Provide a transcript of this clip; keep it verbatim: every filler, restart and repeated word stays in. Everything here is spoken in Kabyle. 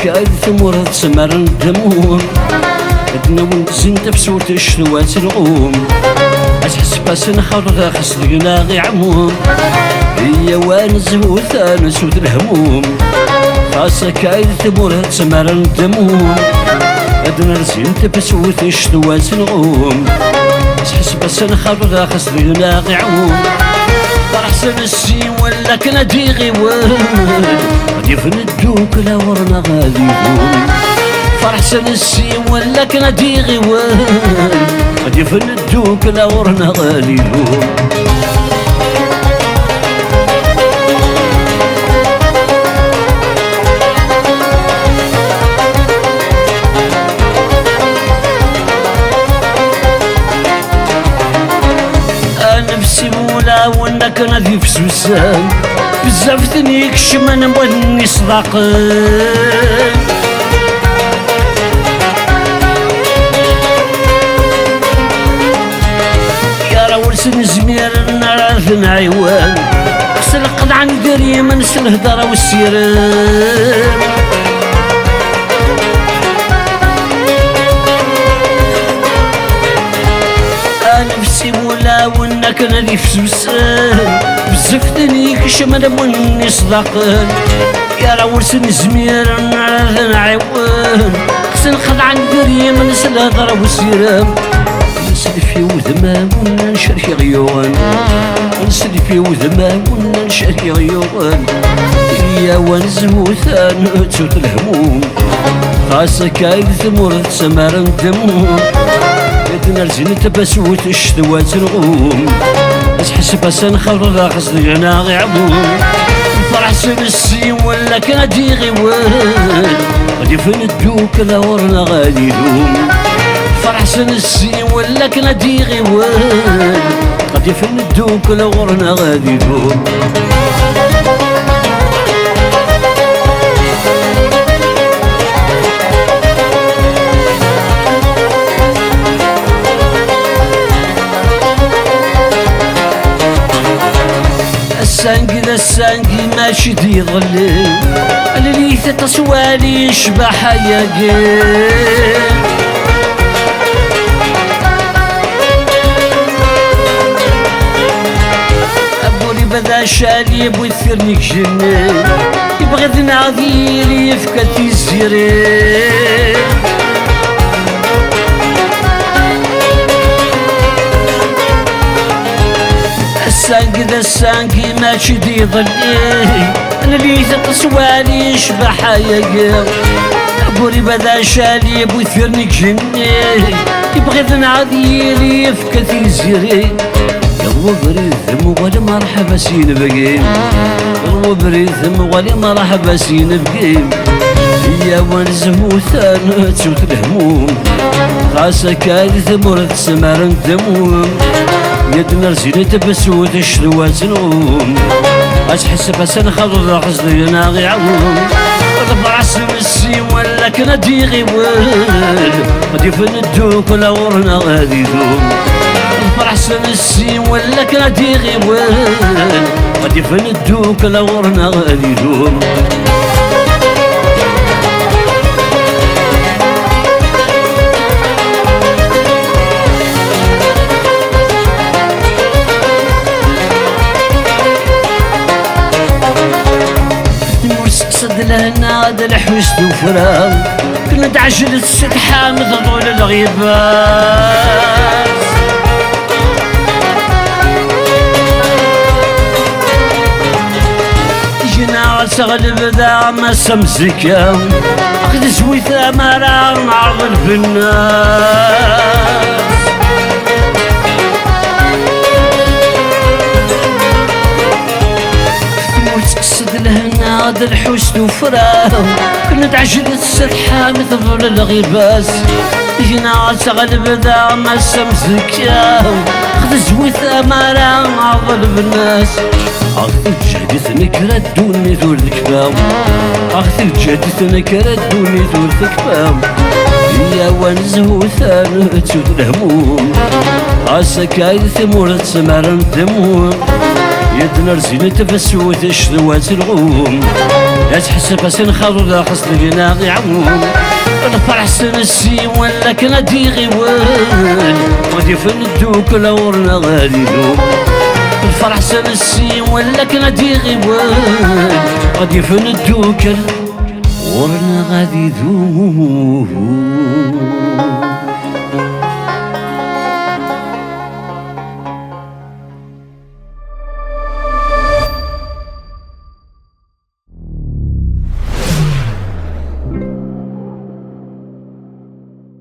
Ay d tamurt tsemar n ddemum, ad d-nawen zzin tafsut ccetwa s lɣum. Ad tḥesb-asen xaṭu taxes deg-neɣ iɛmum. Iyawan zhut ad neswet lehmum. Xas akka ay d tamurt tsemar n ddemum, ad d-nawen zzin tafsut ccetwa s lɣum. Ad tḥesb-asen xaṭu taxes deg-neɣ iɛmum. Ferḥsen ssiwel akken ad iɣiwel, ad ifen ddukla ɣur-neɣ ad idum. Ferḥsen ssiwel akken ad iɣiwel, ad ifen ddukla ɣur-neɣ ad idum. Anefs i wulawen akken ad ifsusen, bezzaf ten ikecmen n wayen iṣdaqen. Yara ur sen-zmiren ara ad ten-ɛiwen, s lqeḍɛen idrimen s lhedra ussirem. Anefs i wulawen akken ad ifsusen, bezzaf ten ikecmen am win iṣdaqen. Yara ur sen-zmiren ara ad ten-ɛiwen, s lqeḍɛen idrimen s lhedra ussirem. Nself i udmawen ad ncerk iɣyuɣen, nself i udmawen ad ncerk iɣyuɣen. Iyawan zhut ad nettu lehmum. Xas akka i d tamurt tsemar n ddemum, ad d-nerzin tabasut ccetwa s lɣum. Ad tḥesb-asen xaṭu taxes deg-neɣ iɛmum. Ferḥsen ssiwel akken ad iɣiwel, ad ifen ddukla ɣur-neɣ ad idum. Ferḥsen ssiwel akken ad iɣiwel, ad ifen ddukla ɣur-neɣ ad idum. Ass-agi d ass-agi, mačči d iḍelli. Llit aṭas wali ccbaḥa-yagi. Aburiba d acali bu tirni igenni, ibɣi ad neɛdi yili yefka tiziri. Ass-agi d ass-agi, mačči d iḍelli. Llit aṭas wali ccbaḥa-yagi. Aburiba d acali bu tirni igenni, ibɣi ad neɛdi yili yefka tiziri. Iḍwa ubrid d muɣal, mṛeḥba s yinebgi. Iḍwa ubrid d muɣal, mṛeḥba s yinebgi. Iyawan zhut ad nettu lehmum. Xas akka i d tamurt tsemar n ddemum, ad d-nerzin tabasut ccetwa s lɣum. Ad tḥesb-asen xaṭu taxes deg-neɣ iɛmum. Ḍfer-asen ssiwel akken ad iɣiwel, ad ifen ddukla ɣur-neɣ ad idum. Ferḥsen ssiwel akken ad iɣiwel, ad ifen ddukla ɣur-neɣ ad idum. Tmurt teqsed lehna d lḥus d ufra, kna d ɛejlet s tḥam tḍul lɣiba. Gneɣ ad teɣleb daɣ ma s amzekka, ad tezwi tamara nɛerḍ lbenna. Tmurt teqsed lehna d lḥus d ufra, kna d ɛejlet s tḥam tḍul lɣiba-s. Gneɣ ad teɣleb daɣ ma s amzekka, ad tezwi tamara nɛerḍ lbenna-s. Ɣef teǧǧadit nekra ddunit ur tekfa. Ɣef teǧǧadit nekra ddunit ur tekfa. Iyawan zhut ad nettu lehmum. Xas akka i d tamurt tsemar n ddemum, ad d-nerzin tabasut ccetwa s lɣum. Ad tḥesseb asenxaḍ d axeṣ deg-neɣ iɛum. Lferḥ s nessiwel akken ad iɣiwel, ad ifen ddukel ɣur-neɣ ad idum. Lferḥ s nessiwel akken ad iɣiwel, ad ifen ddukel ɣur-neɣ ad idum.